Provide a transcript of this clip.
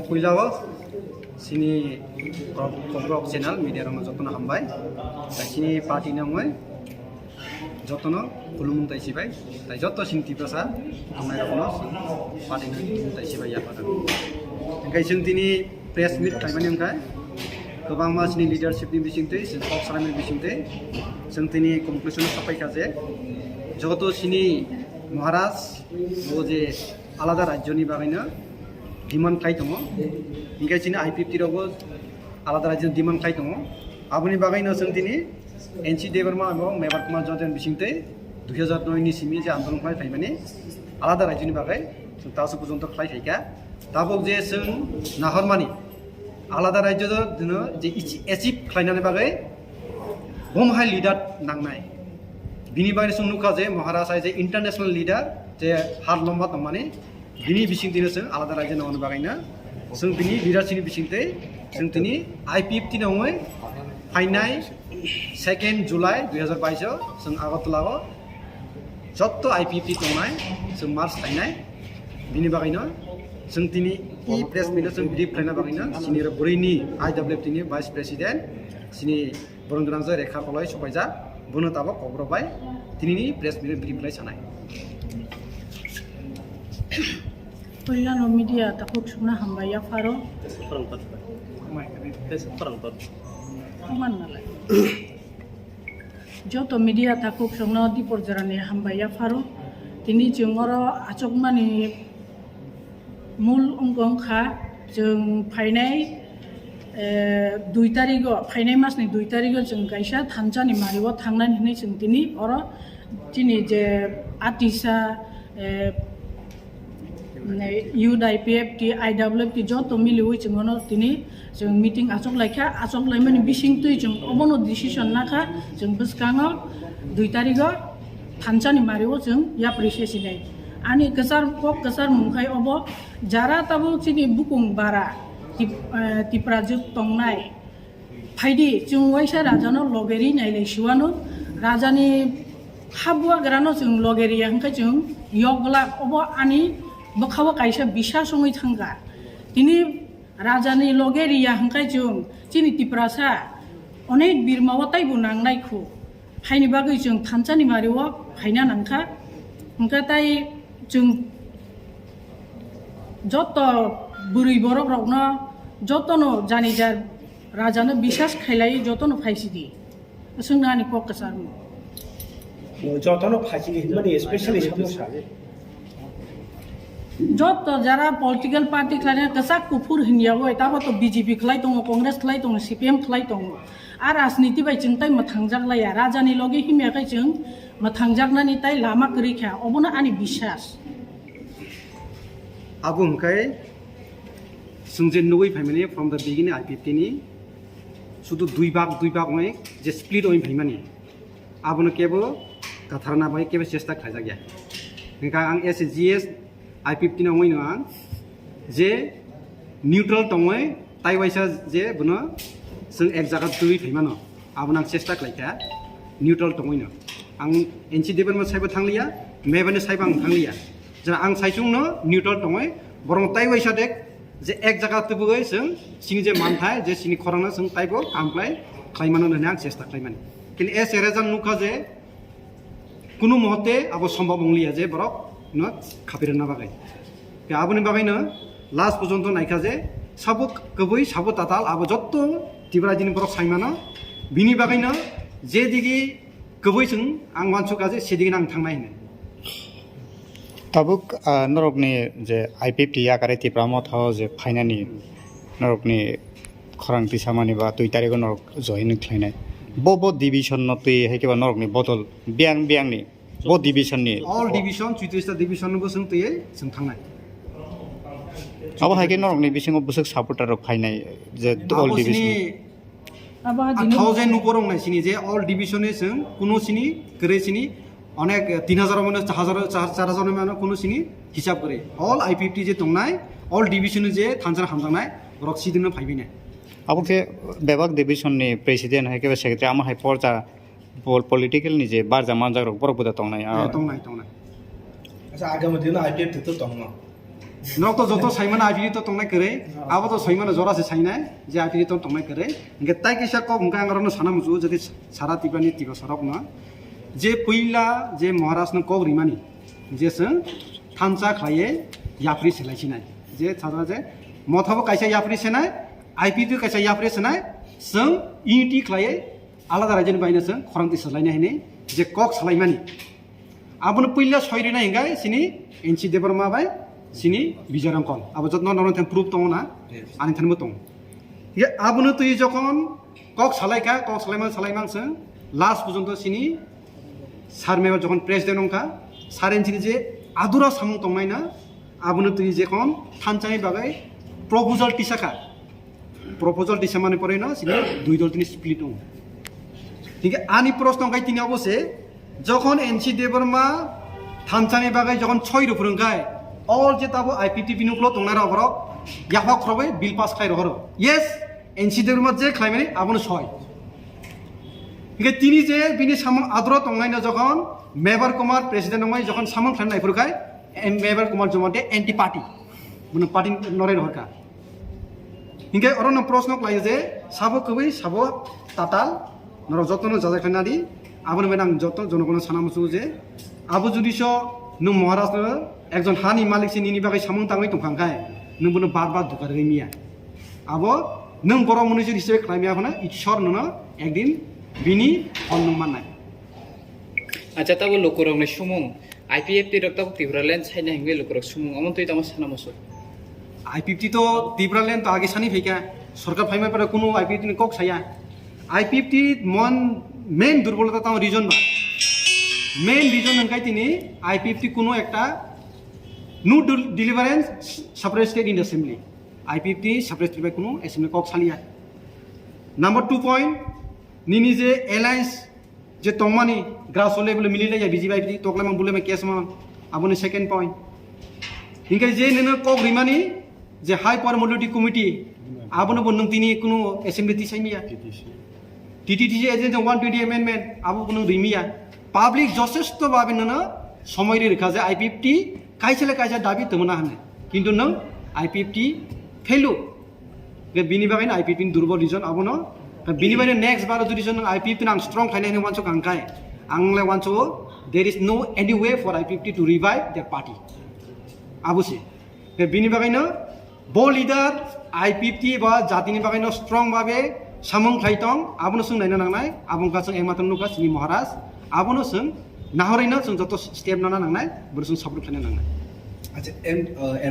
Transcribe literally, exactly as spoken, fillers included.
Puila o chini Kokrok channel media rokno jotono hambai. Tai chini party no wngwi jotono khulumung tai sibai. Tai joto chini Tiprasa tongnai rokno party no khulumung tai sibai yapha. Hingkai chwng tini press meet khaimani wngkha kwbangma chini leadership ni bisingtwi, chini kok sanani bisingtwi chwng tini conclusion sapai kha je joto chini Maharaj o je alada rajyoni bagwino demand khai tongo. Hingke chini I P F T rokbo alada rajyoni demand khai tongo. Aboni bagwino chwng tini N C Debbarma abo Mebar Kumar Jadon bisingtwi dui hajar noi ni simi je andolon khlai phaimani alada rajyoni bagwi chwng taso porjonto khlai phaikha. Tabuk je chwng nahormani alada rajyo dino je ichi-, achieve khlainani bagwi bomo hai leader nangnai. Bini bagwi chwng nukha je Maharaj hai je international leader je har lomba tongmani, bini bisingtwino chwng alada rajyo nangmani bagwino chwng bini leadership ni bisingtwi chwng tini I P F T nangwi phainai second July dui hajar bais o chwng Agartala o jotto I P F T tongnai chwng march khlainai. Bini bagwino chwng tini e press meet o chwng brief khlaina bagwino chini oro bwrwini I W F T ni vice president chini borong gwnang je Rekha Koloi supaijak, bono tabok kokborok bai tinini press meet brief khlai sanai. Puilano media takhuk sukna hambai yapharo. Khorang tor. Khorang tor. Kuman nalai. Joto media takhuk sukno dipor jorani hambai yapharo. Tini chwng oro achukmani mul wngkha, chwng phainai, eh, dui tarigo, phainai masni dui tarigo chwng kaisa thansani mario thangnani hinwi chwng tini oro chini je atisa, eh, Youth I P F T, I W F T joto miliwi chwng ono tini chwng meeting achuk laikha, achuk laimani bisingtwi chwng obono decision nakha, chwng bwskango dui tarigo thansani mario chwng yapri sesinai. Ani kwchar kok kwchar mungkhai obo jara tabuk chini bukung bara Tip-, eh, Tipra jwk tongnai. Phaidi, chwng waisa rajano loge ri nailai siwano, rajani habuagrano chwng loge riya hwnkhe chwng yokglak, obo ani bwkhao kaisa bisas wngwi thangkha. Tini rajani loge riya hwnkhe chwng chini Tiprasa onek birmao taibo nangnai khu. Haini bagwi chwng thansani mario phaina nangkha. Hwnkhe tai chwng joto bwrwi borok rokno jotono jani jar rajano bisas khailai jotono phaisidi. Swngna ani kok kwcharno. Jotono phaisidi hwnmani specially samosa. Joto jara political party khlaina kwchak kuphur hinya oi, tabo to B J P khlai tongo, Congress khlai tongo, C P M khlai tongo. A rajniti bai chwng tai mwthangjak laiya. Rajani logi himya khai chwng mwthangjaknani tai lama kwrwi kha. Obono ani bisas. Abo hwnkhe chwng je nugwi phaimani from the beginning I P F T ni sudu dui bak, dui bak wngwi je split wngwi phaimani. Abono kebo katharna bai kebo chesta khlaijakya. Hwnkhe ang as a G S I P F T no wngwi no ang je neutral tongwi tai waisa je bono chwng ek jaga twiwi phaimano, abono ang chesta khlaikha neutral tongwino. Ang N C Debbarma saibo thangliya, Mebarni saibo ang thangliya. Jena ang saichungno neutral tongwi borong tai waisa dek je ek jaga tubugwi chwng chini je manthai je chini khorangno chwng taibo kam khlai khlaimano hwnwi ang chesta khlaimani. Kini as a result nukha je kunu muhurte abo sombhob wngliya je borok no khapirwna bagwi. Ke aboni bagwi no last porjonto naikha je sabo kwbwi sabo tatal abo jotto Tripura jini borok saimano, bini bagwi no je digi kwbwi chwng ang wansukha je sedigi no ang thangnai hinwi. Tabuk, ah, norokni je I P F T yakare Tipra Motha o je phainani norokni khorang tisamani ba twi tarigo norok join khlainai. Bo, bo division no twi hai khe ba norokni bodol biyang biyang ni bo division ni. All division, chuitista division no bo chwng twi chwng thangnai. Abo hai khe norokni bisingo bwswk supporter rok phainai je all division. Abo ha jini thousand upor wngnai sini je all division e chwng kuno sini kwrwi sini onek tin hajar mano char hajar, char, char hajar mano kuno sini hisab kwrwi. All I P F T je tongnai, all division e je thansa hamjaknai, borok sidino phaibainai. Abo khe bebak division ni president hai khe secretary amo hai porja pol-, political ni je barja manjak rok borok buda tongnai. Eh, tongnai, tongnai. Acha, agami dino I P F T to tongno. Norok to joto saimano I P F T to tongnai kwrwi, abo to saimano jora se sainai je I P F T to tongnai kwrwi. Hingke tai kisa kok hingke ang rokno sana muchungo, jodi sara Tripura ni Tiprasa rokno je puila je Maharaj no kok rimani je chwng thansa khlaiye yapri selai sinai, je sajra je motha bo kaisa yapri senai, I P F T kaisa yapri senai, chwng unity khlaiye alada rajyoni baino chwng khorang twi swlaina hinwi je kok salaimani. Abono puila soi rina hingai sini N C Debbarma bai sini Bijoy Rongkhol. Abo jotno norok thang proof tongo na, ani thanbo tongo. Ye abono twi jokon kok salaika, kok salaimang salaimang chwng last porjonto sini sir member jokon president wngkha, sir N C ni je adura samung tongnai na, abono twi jekon thanchani bagwi proposal tisaka. Proposal tisamani poroi no sini dui dol tini split wngo. Hingke ani proshno wngkha tini obo se, jokhon N C Debbarma thanchani bagwi jokhon soi rw phwrwngkhai, all je tabo I P T bini uklo tongnai rok borok yapha khorogwi bill pass khlai rohoro. Yes, N C Debbarma je khlaimani abono soi. Hingke tini je bini samung adro tongnaino jokhon Mevar Kumar president wngwi jokhon samung khlaina naiphuru khai, em, Mevar Kumar Jamati anti party. Bono party noroi rohorkha. Hingke oro no proshno khlaio je sabo kwbwi sabo tatal norok jotono jajak khlaina di. Aboni bai ang joto jonogono sana muchungo je abo jodi so nwng Maharaj no ekjon hani malik se nini bagwi samung tangwi tongkha khai nwng bono bar bar duka rwgwi miya. Abo nwng borok mwnwi se history khlai miya phano Ishwar nono ekdin bini phol nwng mannai. Acha, tabo lukurokni sumung, I P F T rok tabo Tipraland saina hingwi lukurok sumung, omo twi tamo sana muchung. I P F T to Tipraland to age sani phaikha, sorkar phaima pore kuno I P F T ni kok saya. I P F T mon main durbolota tamo reason ba. Main reason hwnkhe tini I P F T kuno ekta no del-, deliverance separate state in the assembly. I P F T separate state bai kuno assembly kok saliya. Number two point, nini je alliance je tongmani grassroots level o mili lai ya B J P I P T toklai mang bulai mang case mang, aboni second point. Hingke je nini kok rimani je high power modality committee, abono bo nwng tini kuno assembly tisai miya. T T T C agent one twenty amendment abo kuno rimiya. Public josesto babe nono somoi ri rikha je I P F T kaisa le kaisa dabi tongna hane. Kintu nwng I P F T fail o. Ke bini bagwi no I P F T ni durbol reason abono. Bini bagwi no next bar o jodi nwng I P F T no ang strong khaina hwnwi wansuk ang khai. Ang le wansugo, there is no any way for I P F T to revive their party. Abo se. Ke bini bagwi no bo leader I P F T ba jatini bagwi no strong babe samung khlai tong, abono swng naina nangnai, abo wngkha swng ekmatro nukha chini Maharaj, abono swng nahorwi no swng joto step nana nangnai, bono swng support khlaina nangnai. Acha, em, uh, M L A